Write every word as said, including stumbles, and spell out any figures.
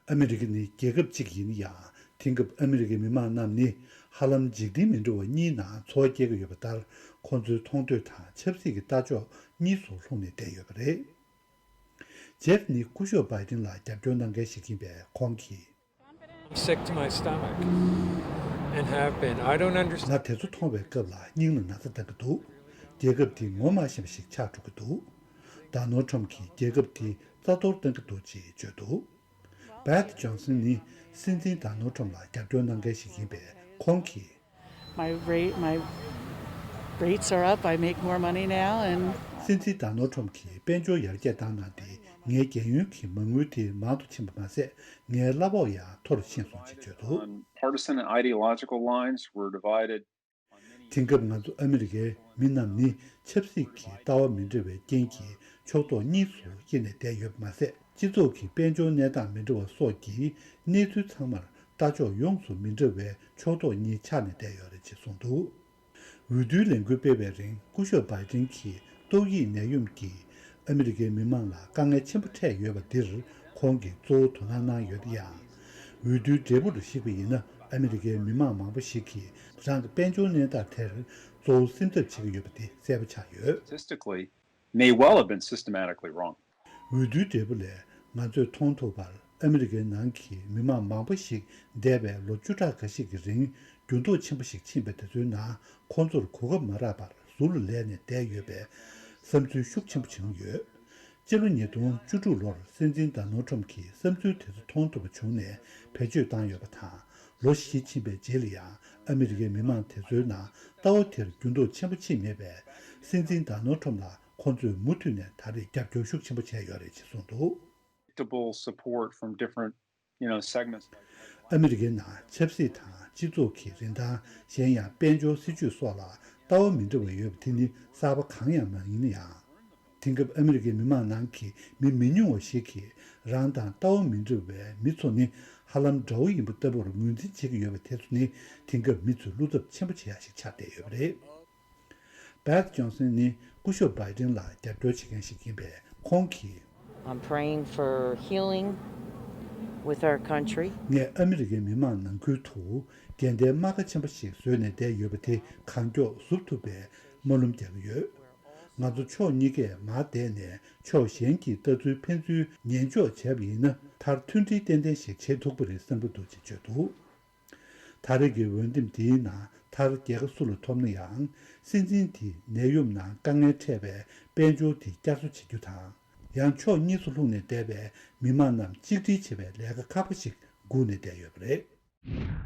ཨ་མི་རི་ཀ་ནི་རྒྱལ་ཁབ་གཅིག་ཡིན་ན་ཡང་། དེང་སྐབས་ཨ་མི་རི་ཀའི་མི་མང་རྣམས་ནི་ཧ་ལམ་འཇིག་རྟེན་མི་འདྲ་བ་གཉིས་ནང་འཚོ་བ་སྐྱེལ་གྱི་ཡོད་པ་ལྟར། ཁོང་ཚོའི་མཐོང་ཐོས་དང་ཆབ་སྲིད་ཀྱི་ལྟ་ཕྱོགས་གཉིས་སུ་ལྷུང་ནས་བསྡད་ཡོད་པ་རེད། ཇེབ་ནི་སྐུ་ཞབས་བྷའི་ཏིན་ལ་རྒྱབ་སྐྱོར་གནང་མཁན་ཞིག་ཡིན་པས། ཁོང་གིས། I'm sick to my stomach and have been. I don't understand. ང་དེ་ཚོ་མཐོང་བའི་སྐབས་ལ་སྙིང་ལ་ན་ཚ་བཏང་གི་འདུག་རྒྱལ་ཁབ་འདི་ངོ་མ་ཤེས་པ་ཞིག་ཆགས་འགྲོ་གི་འདུག་ཌོ་ནལ་ཊམ་གྱིས་རྒྱལ་ཁབ་འདི་རྩ་གཏོར་བཏང་གི་འདུག་ཅེས་བརྗོད་འདུག་བྷེ་ཐི་ཇོན་སན་ནི་སྲིད་འཛིན་ཌོ་ནལ་ཊམ་ལ་རྒྱབ་སྐྱོར་གནང་མཁན་ཞིག་ཡིན་པས། ཁོང་གིས། My rate, my rates are up. I make more money now, and སྲིད་འཛིན་ཌོ་ནལ་ཊམ་གྱིས་དཔལ་འབྱོར་ཡར་རྒྱས་བཏང་གནང་སྟེ། ངའི་རྒན་ཡོལ་གྱི་མ་དངུལ་དེ་མང་དུ་ཕྱིན་པ་མ་ཟད། ངའི་གླ་ཕོགས་ཡང་མཐོ་རུ་ཕྱིན་སོང་ཅེས་བརྗོད་འདུག On partisan and ideological lines, we're divided. དེང་སྐབས་ང་ཚོ་ཨ་མི་རི་ཀའི་མི་རྣམས་ནི་ཆབ་སྲིད་ཀྱི་ལྟ་བ་མི་འདྲ་བའི་རྐྱེན་གྱིས་ཕྱོགས་གཏོགས་གཉིས་སུ་དབྱེ་ནས་བསྡད་ཡོད་པ་མ་ཟད། སྤྱི་ཚོགས་ཀྱི་དཔལ་འབྱོར་གནས་སྟངས་མི་འདྲ་བ་སོགས་ཀྱི་གནས་ཚུལ་ཚང་མར་ལྟ་ཕྱོགས་ཡོངས་སུ་མི་འདྲ་བའི་ཕྱོགས་གཏོགས་གཉིས་ཆགས་ནས་བསྡད་ཡོད་རེད་ཅེས་གསུངས་འདུག་འོས་བསྡུའི་ལས་འགུལ་སྤེལ་བའི་རིང་སྐུ་ཞབས་བྷའི་ཏིན་གྱིས་ཏོག་དབྱིབས་ནད་ཡམས་ཀྱིས་ཨ་མི་རི་ཀའི་མི་མང་ལ་དཀའ་ངལ་ཆེན་པོ་འཕྲད་ཡོད་པ་འདིར་ཁོང་གིས་གཙོ་བོ་དོ་སྣང་གནང་ཡོད་ཡང་། འོས་བསྡུའི་འབྲས་བུར་གཞིགས་པ་ཡིན་ན། ཨ་མི་རི་ཀའི་མི་མང་མང་པོ་ཞིག་གིས་རང་གི་དཔལ་འབྱོར་གནས་སྟངས་དེར་གཙོ་བོ་སེམས་འཚབ་བྱེད་ཀྱི་ཡོད་པ་དེ་གསལ་པོ་ཆགས་ཡོད། Statistically, may well have been systematically wrong. འོས་བསྡུའི་འབྲས་བུ་ལས་ང་ཚོས་མཐོང་ཐུབ་པར། ཨ་མི་རི་ཀའི་ནང་གི་མི་མང་མང་པོ་ཞིག་འདས་པའི་ལོ་བཅུ་ཕྲག་འགའ་ཞིག་གི་རིང་འགྱུར་ལྡོག་ཆེན་པོ་ཞིག་ཕྱིན་པ་དེ་ཚོའི་ནང་ཁོང་ཚོར་གོ་སྐབས་མ་རག་པར་ཟུར་ལ་ལས་ནས་བསྡད་ཡོད་པའི་བསམ་ཚུལ་ཤུགས་ཆེན་པོ་བྱུང་ཡོད། སྤྱི་ལོ་ཉིས་སྟོང་བཅུ་དྲུག་ལོར་སྲིད་འཛིན་ཌོ་ནལ་ཊམ་གྱིས་བསམ་ཚུལ་དེ་ཚོ་མཐོང་ཐུབ་པ་བྱུང་ནས་བེད་སྤྱོད་བཏང་ཡོད་པ་དང་། ལོ་བཞི་ཕྱིན་པའི་རྗེས་ལ་ཡང་ཨ་མི་རི་ཀའི་མི་མང་དེ་ཚོའི་ནང་ལྟ་བ་དེར་འགྱུར་ལྡོག་ཆེན་པོ་ཕྱིན་མེད་པས། སྲིད་འཛིན་ཌོ་ནལ་ཊམ་ལ་ཁོང་ཚོས་མུ་མཐུད་ནས་ད་རེས་རྒྱབ་སྐྱོར་ཤུགས་ཆེན་པོ་བྱས་ཡོད་རེད་ཅེས་གསུངས་འདུག Predictable support from different, you know, segments like. ཨ་མི་རི་ཀའི་ནང་ཆབ་སྲིད་དང་སྤྱི་ཚོགས་ཀྱི་རིན་ཐང་། གཞན་ཡང་དཔལ་འབྱོར་སྲིད་ཇུས་སོགས་ལ་ལྟ་བ་མི་འདྲ་བ་ཡོད་པ་དེ་ནི་གསར་པ་གང་ཡང་མ་ཡིན་ན་ཡང་། དེང་སྐབས་ཨ་མི་རི་ཀའི་མི་མང་ནང་གི་མི་མི་ཉུང་བ་ཞིག་གིས་རང་དང་ལྟ་བ་མི་འདྲ་བའི་མི་ཚོ་ནི་ཧ་ལམ་དགྲ་བོ་ཡིན་པ་ལྟ་བུར་ངོས་འཛིན་བྱེད་ཀྱི་ཡོད་པ་དེ་ཚོ་ནི་དེང་སྐབས་མི་ཚོས་བློ་འཚབ་ཆེན་པོ་བྱེད་ཡ་ཞིག་ཆགས་བསྡད་ཡོད་པ་རེད། བྷེ་ཐི་ཇོན་སན་ནི་སྐུ་ཞབས་བྷའི་ཏིན་ལ་རྒྱབ་སྐྱོར་བྱེད་མཁན་ཞིག་ཡིན་པས། ཁོང་གིས། I'm praying for healing with our country. ངས་ཨ་མི་རི་ཀའི་མི་མང་ནང་ཁུལ་དུ་འགལ་ཟླའི་རྨ་ཁ་ཆེན་པོ་ཞིག་བཟོས་ནས་བསྡད་ཡོད་པ་དེ་གང་མགྱོགས་བཟོ་ཐུབ་པའི་སྨོན་ལམ་རྒྱག་གི་ཡོད། ང་ཚོ་ཕྱོགས་གཉིས་ཀས་མར་བསྡད་ནས་ཕྱོགས་གཞན་གྱི་ལྟ་ཚུལ་ཕན་ཚུན་ཉན་འཇོག་བྱས་པ་ཡིན་ན། མཐར་མཐུན་སྒྲིལ་ཏན་ཏན་ཞིག་བྱེད་ཐུབ་ཀྱི་རེད་བསམ་གྱི་འདུག་ཅེས་བརྗོད་འདུག་ད་རེས་ཀྱི་འོས་འདེམས་འདིའི་ནང་མཐར་རྒྱལ་ཁ་སུ་ལ་ཐོབ་ན་ཡང་། སྲིད་འཛིན་དེས་ནད་ཡམས་ནང་དཀའ་ངལ་འཕྲད་པའི་དཔལ་འབྱོར་དེ་བསྐྱར་གསོ་བྱེད་རྒྱུ་དང་། ཡང་ཕྱོགས་གཉིས་སུ་ལྷུང་ནས་བསྡད་པའི་མི་མང་རྣམས་གཅིག་སྒྲིལ་བྱེད་པའི་ལས་ཀ་ཁག་པོ་ཞིག་སྒུག་ནས་བསྡད་ཡོད་པ་རེད།